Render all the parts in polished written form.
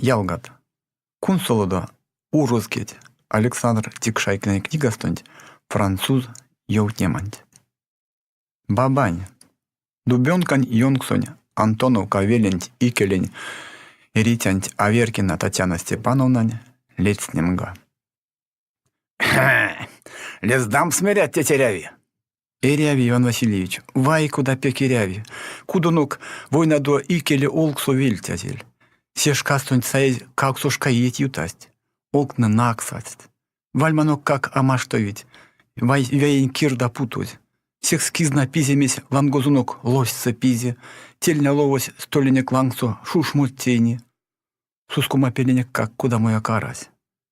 Ялгат, кунсолодо урозкеть Александр Тикшайкинэнь книгастонть «Француз» ёвтнеманть. Бабань, Дубёнкань ёнксонь Антоновка веленть икелень эрицянть Аверкина Татьяна Степановнань ледстнемга. Лездамс мерят теть эряви? Эряви, Иван Васильевич, вай, кода пек эряви. Кудонок войнадо икеле олгсо вельтязель. Се шкастонть саезь кавксошка иеть ютасть. Олгтнэ наксадсть. Вальманоккак а маштовить. Вай веень кирда путозь. Секс кизна пиземесь лангозонок лосьсэ пизи, тельня ловось столенек лангсо шушмот тейни. Сускома пеленеккак кодамояк арась.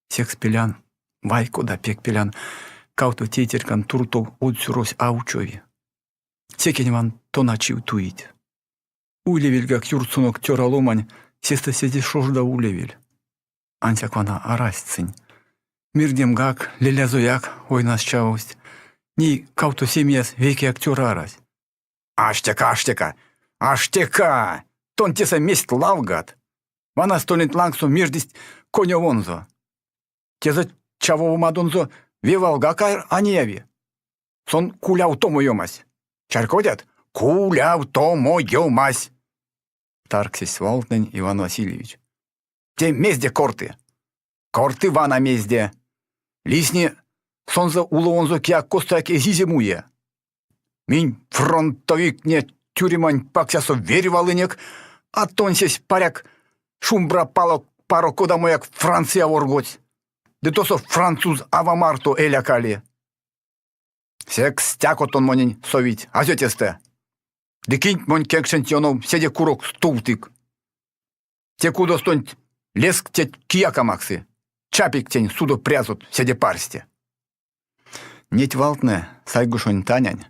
Секс пелян, вай, кода пек пелян, кавто тейтерькан туртов од сюрось а учови. Секень ван тоначив туить. Улевельгак юртсонок цёраломань, сестэ седе шожда улевель. Ансяк вана арасть сынь. Мирдемгак, лелязояк ойнас чавовсть. Ней кавто семияс вейкеяк цёра арась. Аштека, аштека, аштека! Тон тесэ мезть лавгат? Вана столенть лангсо мирдсть конёвонзо. Тесэ чавовомадонзо ве валгак а неяви. Сон кулявтомо ёмась. Чарькодят? Кулявтомо ёмась! Таргсесь валтнэнь Иван Васильевич. Те мезде корты? Корты вана мезде. Лисни, сонзэ уловонзо кияк костояк эзизе муе. Минь фронтовиктне тюремань паксясо верь валынек, а тонсесь, паряк, шумбра палок паро кодамояк Франция оргодсь. Ды тосо француз ава марто элякали. Секс стяко тон монень совить, азё тестэ. Ды кинть монь кенкшенть ёнов седе курок стувтык. Те кудостонть лезк теть кияк а максы. Чапик тень судо прязот седе парсте. Неть валтнэ Сайгушонь Танянь,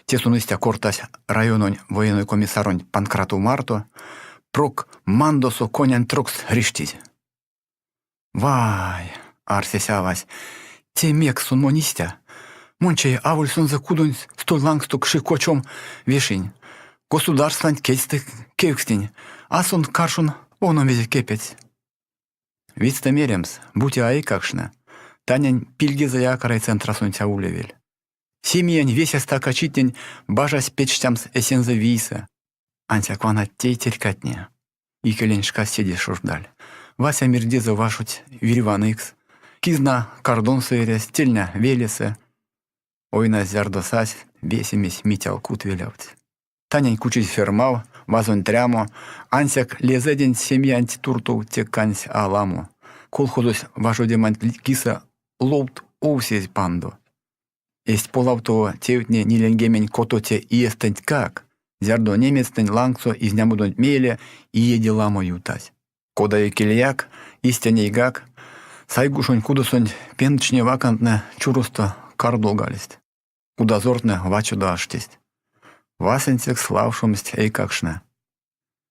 те сон истя кортась райононь военной комиссаронть Панкратов марто, прок мандосо конянь трокс риштизь. Вай, арсесь авась, те мекс сон монь истя? Мон чей аволь сонзэ кудонь столь лангсто кши кочом вешинь. Государстванть кедьстэ кевкстинь, а сон каршон оно мезе кепедсь. Видьстэ меремс, бути а эйкакшнэ, Танянь пильгезэяк райцентрасонть а улевель. Семиянь весе стакачитнень бажась печтямс эсензэ вийсэ. Ансяк вана тейтерькатне. Икелень шкась седе шождаль. Вася мирдезэ важодсь вирьваныкс. Кизна кардонсо эрясь, тельня велесэ. Ойнась зярдо сась, весемесь Митялкут велявтсь. Танянь кучизь фермав, вазонь трямо, ансяк лезэденть семиянть туртов те кандсь аламо. Колхозось важодеманть кисэ ловт овсе эзь пандо. Эзть полавтово тевтне ниленьгемень котоце иестэнтькак, зярдо немецтнень лангсо изнямодонть мейле иеде ламо ютась. Кода икелеяк, истя нейгак, Сайгушонь кудосонть пенчне вакантнэ чуросто кардолгалесть. Кудазортнэ вачодо аштесть. Васенцекс лавшомсть эйкакштне.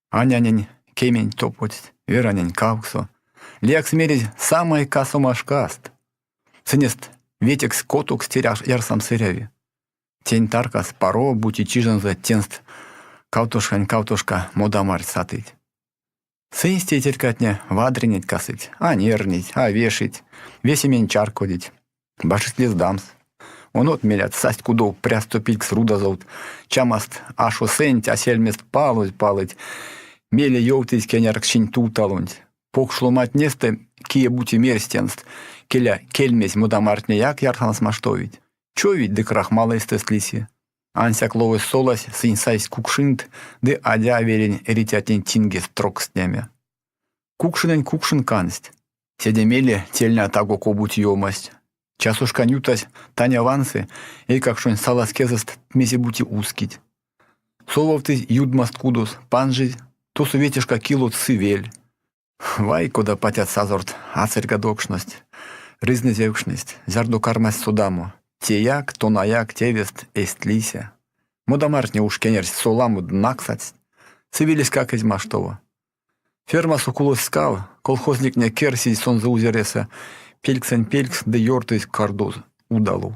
Анянень кемень топодсть, Веранень кавксо. Лиякс мерезь, самай касома шкаст. Сынест ветекс котокс ярсамс эряви. Тень таркас паро, бути чижанзо тенст кавтошкань-кавтошка модамарть сатыть. Сынсь тейтерькатне вадринеть касыть, а нернить, а вешить, весемень чарькодить. Бажить лездамс. Онот мелят састь кудов прясто пильгс рудазовт, чамаст ашо сэнть, а сельмест палозь палыть. Мейле ёвтызь кенярксчинь тувталонть. Покш ломантнестэ кие-бути мерсь тенст, келя, кельмезь модамартнеяк ярсамс маштовить. Човить ды крахмал эйстэст лиси. Ансяк ловось солась, сынь сайсть кукшинт ды адя велень эрицятнень тингест трокстнеме. Кукшинэнь кукшин кандсть. Седе мейле тельня таго ков-бути ёмасть. Часошкань ютазь Таня вансы, эйкакшонь салазкезэст мезе-бути ускить. Совавтызь юдмаст кудос, панжизь, тосо ветешка килот сывель. Вай, кода патят-сазорт ацирьгадокшность, ризнэзевкшнесть, зярдо кармасть содамо, теяк, тонаяк тевест эзть лисе. Модамартне уш кенерсть соламо ды наксадсть, сывелеськак эзь маштово. Фермасо кулось скал, колхозниктне керсизь сонзэ узересэ пельксэнь-пелькс ды ёртызь кардоз удалов.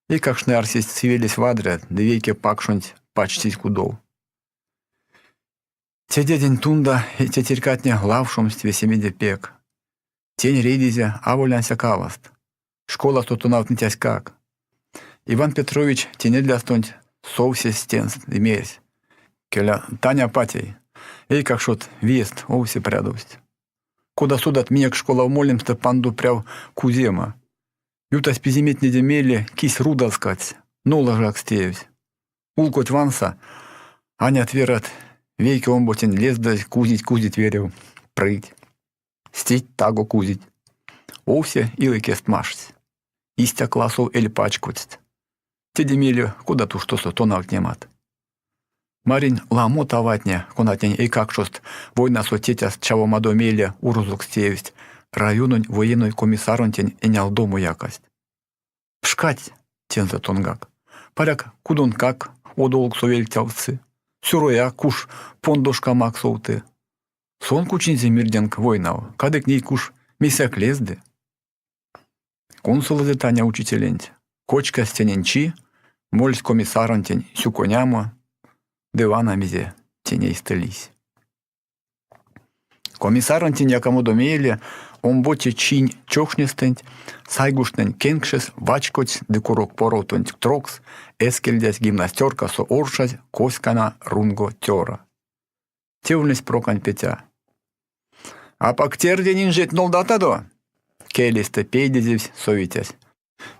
Эйкакштне арсесть сывелесь вадря ды вейке пакшонть пачтизь кудов. Тедедень тунда тейтерькатне лавшомсть весемеде пек. Тень редизе аволь ансяк аваст. Школасо тонавтницяськак. Иван Петрович те недлястонть совсесь тенст ды мерсь: Келя, Таня патяй, эйкакшот виест овсе прядовсть. Кода содат, минек школав молемстэ пандо пряв кузема. Ютась пиземетнеде мейле кись рудазкадсь, нолажакс теевсь. Улкоть ванса, Анят Верат вейке омбоцень лездазь кузить-кузить верев, прыть. Стить таго кузить. Овсе илыкест маштсь. Истя классов эль пачкодсть. Теде мейле кодат уш тосо тонавтнемат. Маринь ламот аватне, конатнень эйкакшост войнасо тетяст чавомадо мейле урозокс теевсть, райононь военной комиссаронтень энялдомо якасть. Пшкадсь тензэ тонгак. Паряк, кудонкак од олгсо вельтявтсы, сюрояк куш пондошка максовты. Сон кучинзе мирденк войнав, кадык ней куш мейсэяк лезды. Кунсолызе Таня учителенть, кочкась тенень чи, мольсь комиссаронтень сюконямо, ды вана мезе тень эйстэ лиссь. Комиссаронтень якамодо мейле омбоце чинь чокшнестэнть Сайгуштнэнь кенкшес вачкодсь ды курок поротонть трокс эскельдясь гимнастёркасо оршазь коськана рунго цёра. Те ульнесь Прокань Петя. Апак тердень инжеть нолдатадо? Келейстэ пейдезевсь совицясь.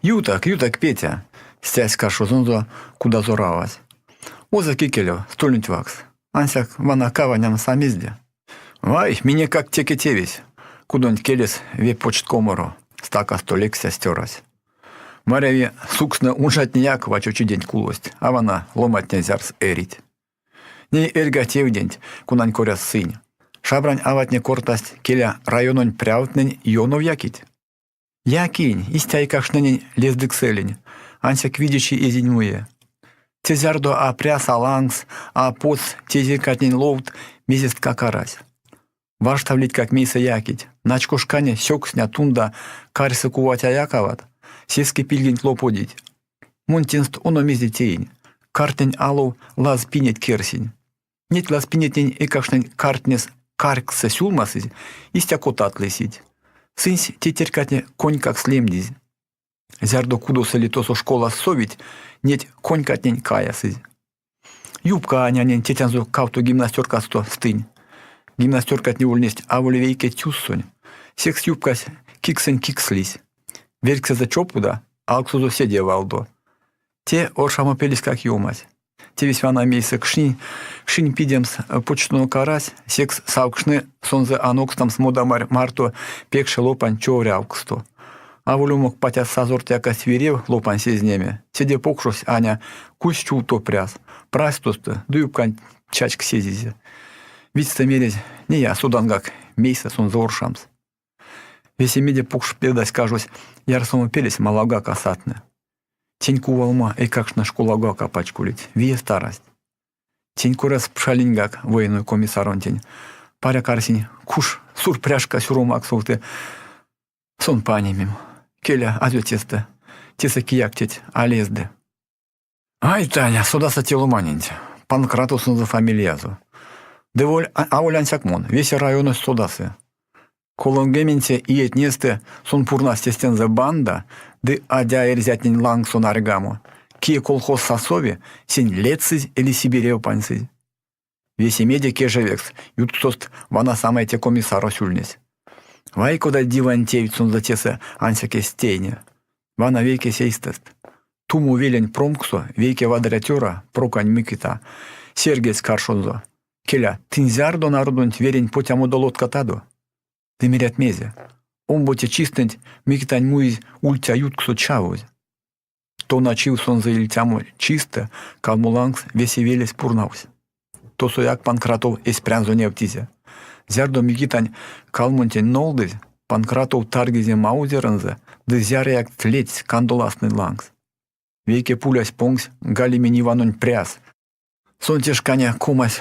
Ютак, ютак, Петя! стясь каршозонзо кудазоравась. Озак икелев, столенть ваксс. Ансяк вана каванямс а мезде. Вай, минекак теке тевесь. Кудонть келес ве почткоморо, стакасто лексясь цёрась. Маряви, сукснэ унжатнеяк вачочиденть кулость, а вана ломантне зярс эрить. Ней эрьга тевденть, конань коряс сынь. Шабрань аватне кортасть, келя, райононь прявтнэнь ёнов якить. Якинь, истя эйкакштненень лездыксэлинь, ансяк видечи эзинь муе. Те зярдо а пряс, а лангс, а потс тейтерькатнень ловт, мезесткак арась. Варштавлитькак мейсэ якить, начко шкане сёксня тунда карьсэ кувать а якават, сеске пильгенть лоподить. Мон тенст оно мезе теинь, картнень алов лаз пинеть керсинь. Неть лазпинетнень эйкакштнень картнес карькссэ сюлмасызь, истя котат лисить. Сынсь тетерькатне конькакс лемдизь. Зярдо кудосо ли тосо школас совить, неть конькатнень каясызь. Юбка Анянень тетянзо кавто гимнастёркасто стынь. Гимнастёркатне ульнесть аволь вейке тюссонь. Секс юбкась киксэнь кикс лиссь. Вельксэзэ чопуда, алксозо седе валдо. Те оршамопелеськак ёмась. Тевесь вана мейсэ кшнинь, кшинь пидемс почтонок арась, секс савкшны сонзэ анокстамс модамарь марто пекше лопань човорявксто. Аволь умок патясь сазорт якась вирев лопань сезнеме. Седе покшось Аня кузсь чувто пряс, прась тосто ды юбканть чачк сезизе. Видьстэ мерезь, ней а содангак, мейсэ сонзэ оршамс. Весемеде покш бедась кажось ярсамопелесь малавгак а сатны. Тень кувалма эйкакштнэ школавгак а пачколить, виест арасть. Тень коряс пшалиньгак военной комиссаронтень. Паряк арсинь, куш сур пряшка сюро максовты. Сон панимим. Келя, азё тестэ. Тесэ кияк теть а лезды. Ай, Таня, содаса те ломаненть. Панкратов сонзэ фамилиязо. Ды аволь ансяк мон, весе районось содасы. Колоньгеменце иетнестэ сон пурнась эстензэ банда ды адя эрзятнень лангсо нарьгамо. Кие колхозс а сови, сень ледсызь эли Сибирев паньсызь. Весемеде кежевекс ютксост вана самай те комиссарось ульнесь. Вай, кода дивань тевть сонзэ тесэ ансяк эзть тейне. Вана вейкесь эйстэст. Тумо велень промксо вейке вадря цёра, Прокань Микита, серьгедсь каршонзо. Келя, тынь зярдо народонть верень потямодо лоткатадо? Ды мерят мезе? Омбоце чистэнть Микитань муизь ульця ютксо чавозь. Тоначив сонзэ ильтямо чистэ калмолангс весе велесь пурнавсь. Тосояк Панкратов эсь прянзо невтизе. Зярдо Микитань калмонтень нолдызь, Панкратов таргизе маузерэнзэ ды зярыяк ледсь кандолазтнэнь лангс. Вейке пулясь понгсь Галимень Иванонь пряс. Сон те шкане комась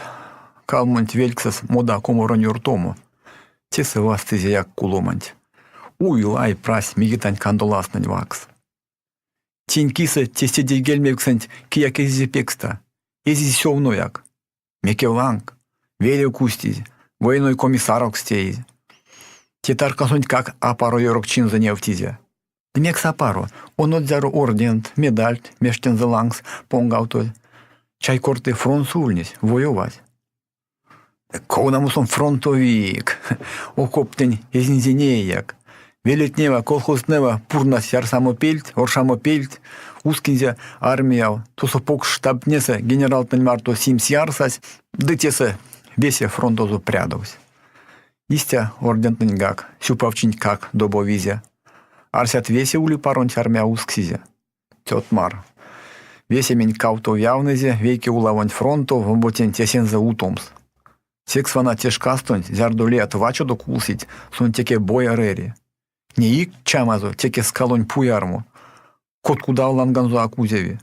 калмонть вельксэс мода коморонь ёртомо. Тесэ вастызеяк куломанть. Уй-лай прась Микитань кандолазтнэнь ваксс. Тень кисэ те седейгельмевксэнть кияк эзизе пекста, эзизь сёвнояк. Мекевланг. Велев кустизь, военной комиссарокс теизь. Те таркасонтькак апаро ёрокчинзэ невтизе. Ды мекс апаро, онот зяро ордент, медальть мештензэ лангс понгавтозь. Чай корты фронтсо ульнесь, воёвась. Кодамо сон фронтовик, окоптнень эзинзе неяк. Велетнева, колхозтнэва пурнась ярсамопельть, оршамопельть, ускинзе армияв, тосо покш штабтнесэ генералтнэнь марто симсь-ярсась, ды тесэ весе фронтозо прядовсь. Истя ордентнэньгак, сюпавчинтькак добовизе. Арсят весе ули-паронть армия усксизе. Цётмар. Весементь кавто явнызе вейке улавонть фронтов, омбоценть эсензэ утомс. Секс вана те шкастонть, зярдо лият вачодо кулсить, сон теке бояр эри. Неик чамазо теке скалонь пуярмо, коткудав ланганзо а кузеви.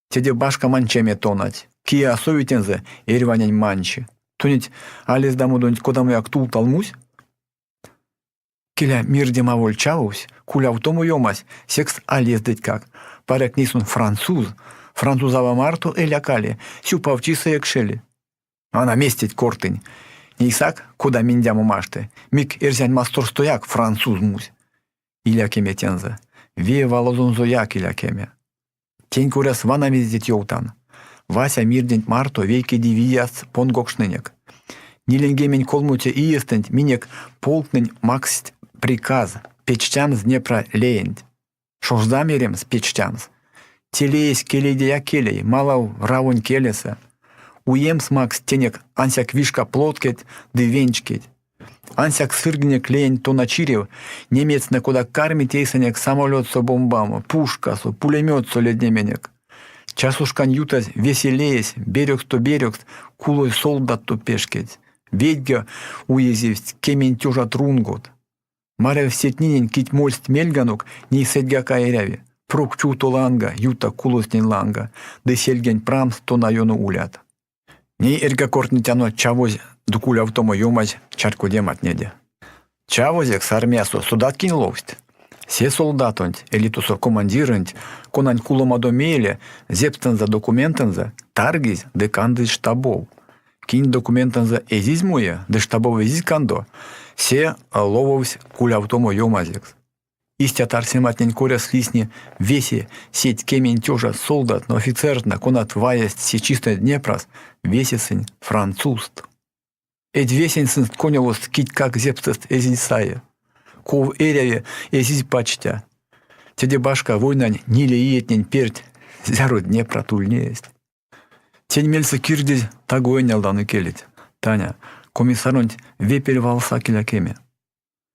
Теде башка манчеме тонадсь. Кие а сови тензэ, эрьванень манчи. Тонеть а лездамодонть кодамояк тувтал мусь? Келя, мирдем аволь чавовсь, кулявтомо ёмась, секс а лездытькак. Паряк, ней сон француз. Французава марто элякали, сюпавчисэ экшели. Вана мезть теть кортынь. Нейсак, кода мендямо машты, мик эрзянь масторстояк француз мусь. Иля кеме тензэ. Ве валозонзояк иля кеме. Тень коряс вана мезе теть ёвтан. Вася мирденть марто вейке дивизияс понгокшнынек. Ниленьгемень колмоце иестэнть минек полктнень макссть приказ печтямс Днепра леенть. Шожда меремс печтямс. Те леесь келейдеяк келей, малав Равонь келесэ. Уемс макссть тенек ансяк вишка плоткеть ды венчкеть. Ансяк сыргинек леенть тона чирев, немецтне кода кармить эйсэнек самолётсо бомбамо, пушкасо, пулемётсо леднеменек. Часошкань ютазь весе леесь берёксто берёкс кулозь солдатто пешкедсь. Ведьга уезевсть кемень тёжат рунгот. Марявсь сетненень, кить мольсть мельганок, ней сэдьгак а эряви. Прок чувто ланга, ютак кулозтнень ланга, ды сельгень прамс тона ёно улят. Ней эрьга кортнетяно чавозь ды кулявтомо ёмазь чарькодематнеде. Чавозекс армиясо содат кинь ловсть? Се солдатонть эли тосо командирэнть, конань куломадо мейле зепстэнзэ документэнзэ таргизь ды кандызь штабов. Кинь документэнзэ эзизь муе ды штабов эзизь кандо, се лововсь кулявтомо ёмазекс. Истят арсематнень коряс лисни весе сеть кемень тёжат солдаттнэ, офицертнэ, конат ваясть се чистэ Днепрас, весе сынь французт. Эдь весень сынст конёвост китькак зепстэст эзизь сае. Ков эряви, эзизь пачтя. Теде башка войнань ниле иетнень перть зяро Днепрат ульнесть. Тень мельсэ кирдезь таго энялдан икелеть, Таня, комиссаронть ве пель валс а кеме.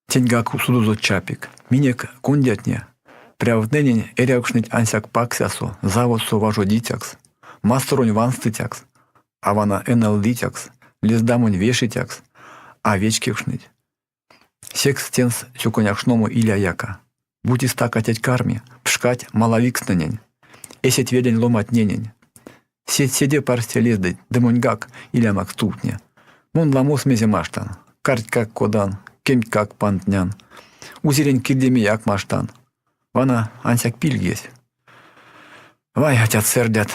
Теньгак судозо чапик. Минек кондятне прявтнэнень эрявкшныть ансяк паксясо, заводсо важодицякс, масторонь ванстыцякс, а вана НЛДицякс, лездамонь вешицякс а вечкекшныть. Секс тенст сюконякшномо иля яка. Бути стака теть карми, пшкадть малавикстнэнень, эсеть велень ломантненень. Сеть седе парсте лездыть, ды моньгак илямак стувтне. Мон ламос мезе маштан, картькак кодан, кемтькак пандтнян. Узерень кирдемеяк маштан. Вана ансяк пильгесь. Вай, атят-сэрдят,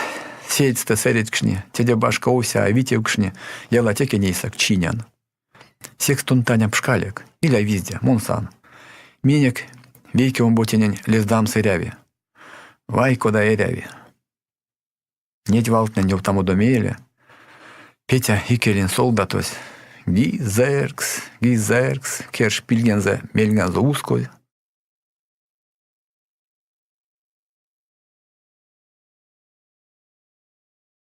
сеедьстэ сэредькшни, теде башка овсе а витевкшни, ялатеке нейсак чинян. Секс тон, Таня, пшкалек, иля визде, мон сан. Минек вейке омботенень лездамс эряви. Вай, кода эряви. Неть валтнэнь ёвтамодо мейле Петя икелень солдатось гизэркс, гизэркс керш пильгензэ мельганзо ускозь.